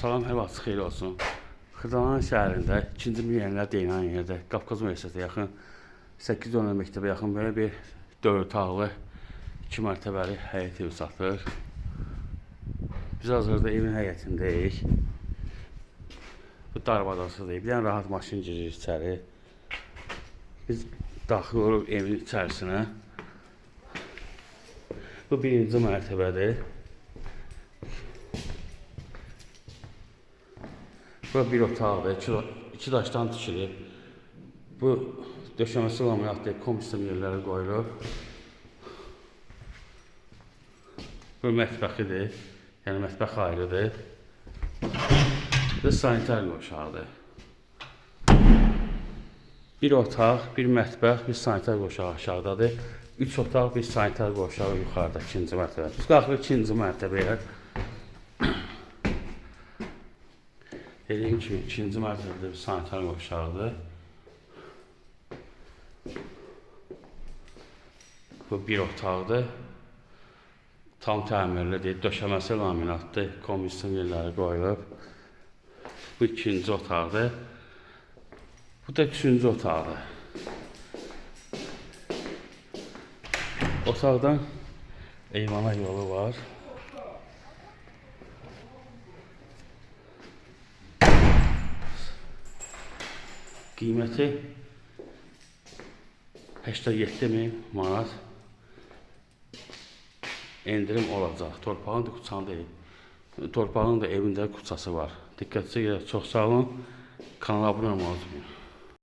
Salam, hər vaxt xeyir olsun. Xırdalan şəhərində, 2-ci milyonlər deyilən yerdə, Qafqaz Universitetinə yaxın, 8 nömrəli məktəbə yaxın belə bir 4 otaqlı, 2 mərtəbəli həyət evi satılır. Biz hazırda evin həyətindəyik. Bu darvazasıdır. Bir dənə rahat maşın girir içəri. Biz daxil oluruq evin içərisinə. Bu birinci mərtəbədir. Bura bir otaqdır, iki daşdan tikilib. Bu döşəməsi laminatdır, kompleksin yerləri qoyulub. Bu mətbəxidir, yəni mətbəx ayrıdır. Bu sanitar qovşağıdır. Bir otaq, bir mətbəx, bir sanitar qovşağı aşağıdadır. 3 otaq, bir sanitar qovşağı yuxarıda, ikinci mərtəbə. Biz qalxırıq ikinci mərtəbəyə. Dediyim kimi ikinci mərtəbədə bir sanitar qovşağıdır. Bu bir otaqdır. Tam təmirlidir, döşəməsi laminatdır, kondisionerləri qoyulub. Bu ikinci otaqdır. Bu da üçüncü otaqdır. Otaqdan eyvana yolu var. Qiyməti 87 min manat endirim olacaq. Torpağın da kuçanı deyil. Torpağın da evində kuçası var. Diqqətinizə görə çox sağ olun. Kanala abunə olmağı unutmayın.